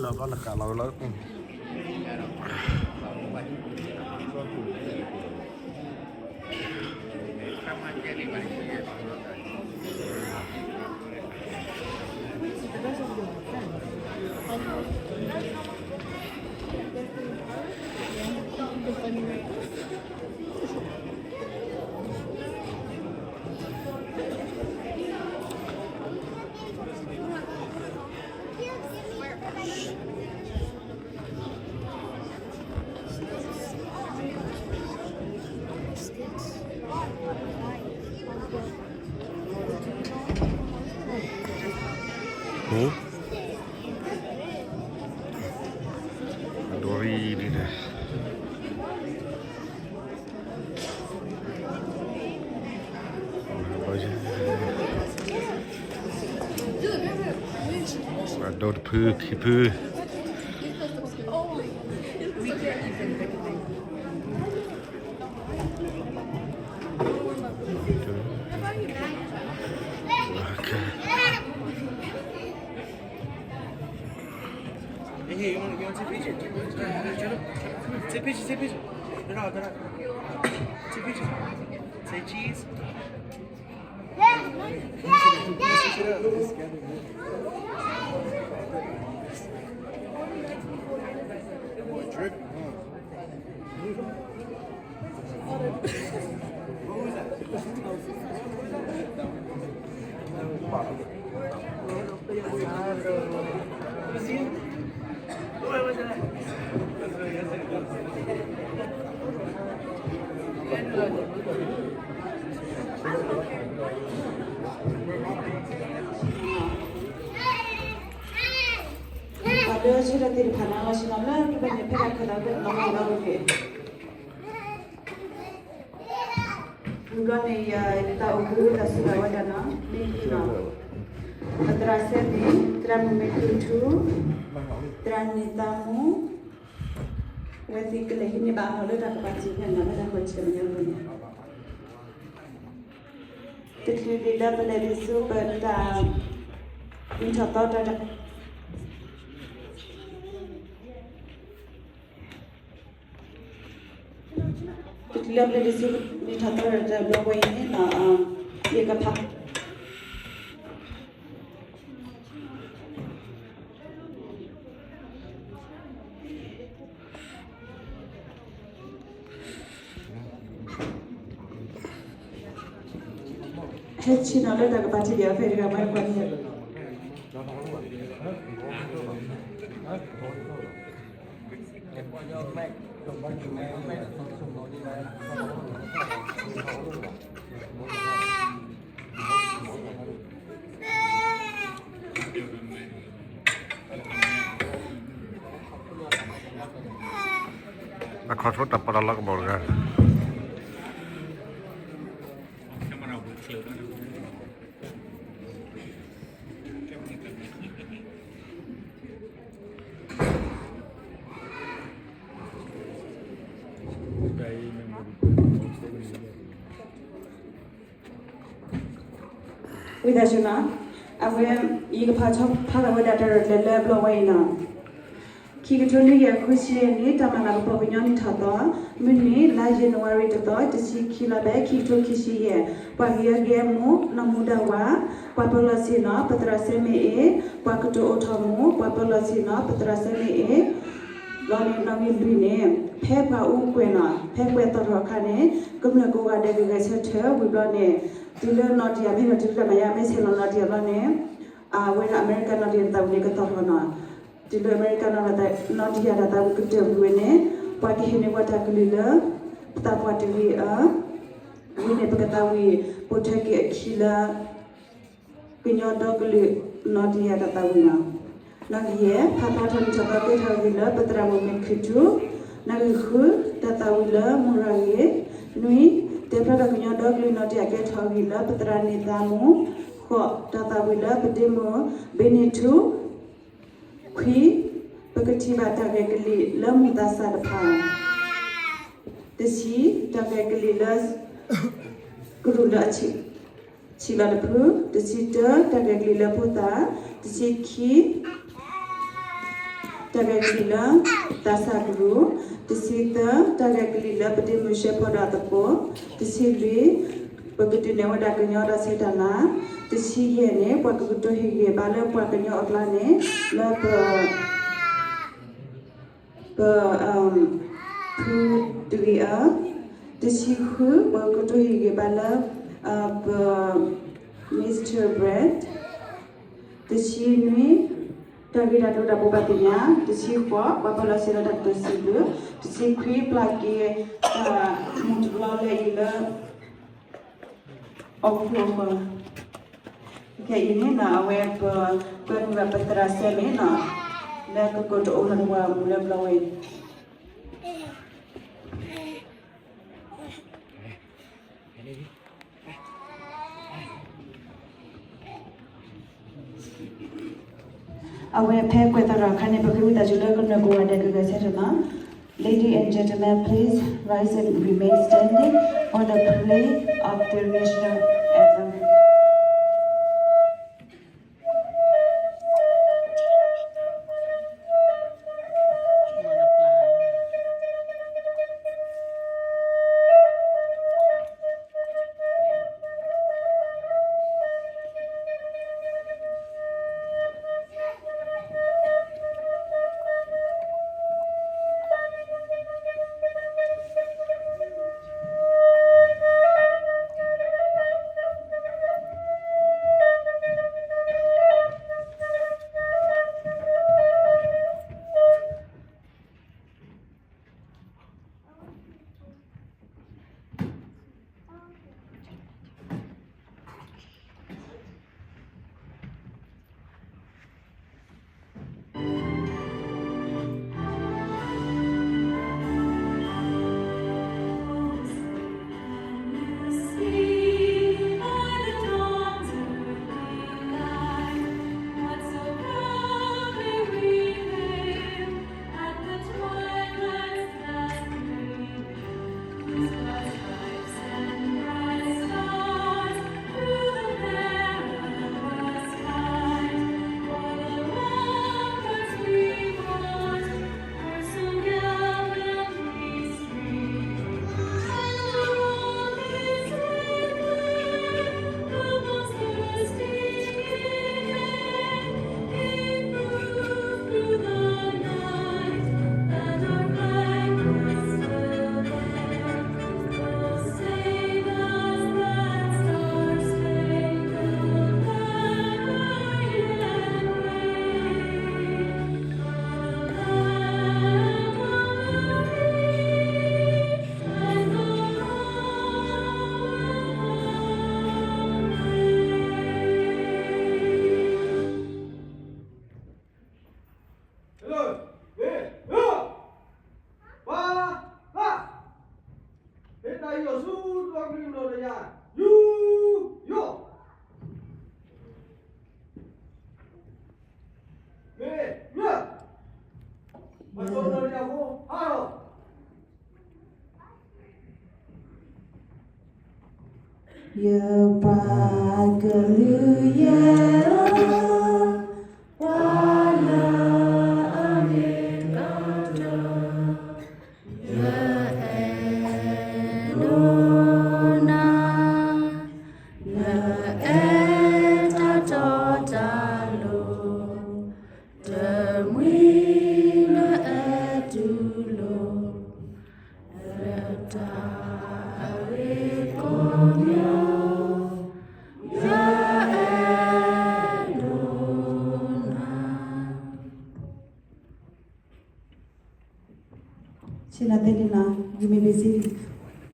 လၢဘျီနကးလီၤဝဲလီၤ. ပှၤဒိတဖု ခံဖု. ပှၤလၢဆၢထၢၣ်သ့ၣ်တဖၣ်န့ၣ် လီၤဆံလီၤလၢတဘ့ၣ်န့ၣ် ဖဲတၢ်ခၢၣ်သးဝဲနီၢ်မၤဝဲဒၣ်ဝဲန့ၣ် ဝံၤဘျီန့ၣ် ယတၢ်အိၣ်မူဝဲဒၣ်ဆူၣ်ဝဲဒၣ်နီၤ မ့ၢ်နီၤ ပသရၣ်စဲမ့ၢ် သရၣ်မုၣ်မ့ၢ်ခူၣ်ထူ သရၣ်န့ၢ်သးမူ ဝဲသ့ၣ်ကလဲၤဟံးန့ၢ်ဘၣ်အနီၢ်လၢတၢ်ကပၤစံးဖဲန့ၣ် လၢတၢ်ဃိးဆံမညါန့ၣ် တချုးဒံးလၢပလဲၤဒံးဆူပတၢ် နံၣ်ထီၣ်သီတၢ် တချုးလၢပလဲၤဒံးဆူ နံၣ်ထီၣ်သီတၢ်ဘျီဝဲအံၤန့ၣ် ယကဖး ဟဲဆ့ၣ်နီၤလၢတၢ်ကပၤထံၣ်က့ၤအီၤဖဲတဂၤမၤကွၢ်န့ၣ် အခီၣ်ထီၣ်တၢ်ပီးတၢ်လီကဘီၤတဂၤ ဝံသးစူၤနီၤ, အဝဲ ယကဖးဆီဖးလီၤဝဲဒၣ်တၢ်ရဲၣ်ကျဲၤလၢဘျီဝဲအံၤနီၤ. ခံကထိနွံကယၤဃုဆံယဲၢ်နံၣ် တၢ်မၤလၤကပီၤကညီနံၣ်ထီၣ်သီ မုၢ်နံၤ လါယနူၤအါရံၤတသီ တဆံခံလါဘဲ ခံကထိခံဆံယဲၢ်, ပှၤကယဲၢ်ကယဲၢ်မူး နီၢ်မူဒါဝၤ, ပှၤပၢၤလီၢ်ဆ့ၣ်နီၤ ပသရၣ်စဲမ့ၣ်အ့ၣ်, ပှၤကတိၤအိၣ်ထီၣ်မူး ပှၤပၢၤလီၢ်ဆ့ၣ်နီၤ ပသရၣ်စဲမ့ၣ်အ့ၣ် ဘျီန့ၣ် နီၣ်ဂံၢ်လွံၢ်န့ၣ် ဖဲပှၤအူကွဲးနီၤ ဖဲကွဲးသီၣ်ထီၣ်အခါန့ၣ် ကမျၢၢ်ကိးဂၤဒဲးကဂဲၤဆၢထၢၣ်ဝံၤဘျီန့ၣ် တုၤလၢနီၣ်တယၤမ့ၢ်ဂ့ၤ တုၤလၢတၢ်မၤယါမ့ၢ်ဆဲးလီၤနီၣ်တယၤဘျီန့ၣ် အဝဲဒၣ်အမဲရကၤနီၣ်တယၤတၢ်သးဝံၣ်န့ၣ်ကသီၣ်ထီၣ်နီၤ. တုၤလၢအမဲရကၤနီၣ်တယၤတၢ်သးဝံၣ်ကတၢၢ်ဝံၤဝဲန့ၣ် ပှၤကဟ့ၣ်န့ၢ်ပှၤတၢ်ကလုၢ်လၢ ပသးပှၢ်တဂ့ၤအၢ ဝံၤန့ၣ် ပကသးဝံၣ်ပိာ်ထွဲက့ၤအခံလၢ ကညီဒီကလုာ်နီၣ်တယၤတၢ်သးဝံၣ်နီၤ. နီၣ်ဂံၢ်ယဲၢ် ဖးဖျါထီၣ်နံၣ်ထီၣ်သီကဲထီၣ်ဂံၢ်လၢပသရၣ်မုၣ်မ့ၢ်ခရံာ်ထူ, နီၣ်ဂံၢ်ဃု တၢ်သးဝံၣ်လၢမုၢ်ရၤဂ့ၤ, နွံ တဲဖျါထီၣ်ကညီဒီကလုာ်နီၣ်တယၤကဲထီၣ်ဂံၢ်လၢပသရၣ်န့ၢ်သးမူ, ဃိး တၢ်သးဝံၣ်လၢပဒ့မုၣ်ဘ့န့ၢ်ထူ, ခွံ ပကထံၣ်ဘၣ်တၢ်ဂဲၤကလံၣ်လၢမုၢ်သးစၢ်တဖၣ်, တဆံ တၢ်ဂဲၤကလံၣ်လၢ ကရူၢ်လၢအဆံးလီၤတဖု, တဆံတၢ တၢ်ဂဲၤကလံၣ်လၢဖိသၣ်, တဆံခံ တၢ်ဂဲၤကလံၣ်လၢ တၢ်ဂဲၤကလံၣ်လၢသးစၢ်ကရူၢ်, တဆံသၢ တၢ်ဂဲၤကလံၣ်လၢပဒ့မုၣ်ရှဲဖီဒီးအသကိး, တဆံလွံၢ် ပကတုၤနဲၣ်ဝဲဒၣ်ကညီဒီးဆဲးတၢ်လၤ, တဆံယဲၢ်န့ၣ် ပှၤကကတိၤဟ့ၣ်ဂံၢ်ဘါလၢပှၤကညီအကျါန့ၣ် လၢပ ပ ဖုတဂ့ၤအၢ, တဆံဃု ပှၤကကတိၤဟ့ၣ်ဂံၢ်ဘါလၢ ပ Mister Brand, တဆံနွံ တၢ်ဂ့ၢ်တၢ်ကျိၤတၢ်ဘိးဘၣ်သ့ၣ်ညါ, တဆံဃိး ပှၤပၢၤလီၢ်ဆဲးလီၤတၢ်ကတိၤစံးဘျုး, တဆံခွံ ပျၢ်က့ၤ မူတဘျီလၢအံၤလၢ အီၣ်ခိၣ်အဃၢၤ, ခဲအံၤန့ၣ်နီၤ အဝဲပ ပှၤမုၢ်ဘၣ်ပသရၣ်စဲမ့ၢ်နီၤ လၢကကိးတအိၣ်လၢပှၢ်မူလၢဘျီဝဲ အဝဲဖဲကွဲးသရၣ်အခါန့ၣ် ပဃ့ဝံသးစူၤလၢကနၢၤကိးဂၤဒဲးကဂဲၤဆၢထၢၣ်မး. Ladies and gentlemen, please rise and remain standing for the play of the national anthem. ယပှၤကလုာ်ယဲၢ်ဧၢ, ပှၤလၢအမ့ၢ်ကတၢၢ် ယအဲၣ်ဒိးနၤ, နအဲၣ်တၢ်တီတၢ်လိၤ, တမှံၤနအဲၣ်တူၢ်လိာ်, လၢတၢ်အဂ့ၤကိးမံၤ, ယအဲၣ်ဒိးနၤ. ဆ့နၤသ့န့ၣ်နီၤ, you may be seated.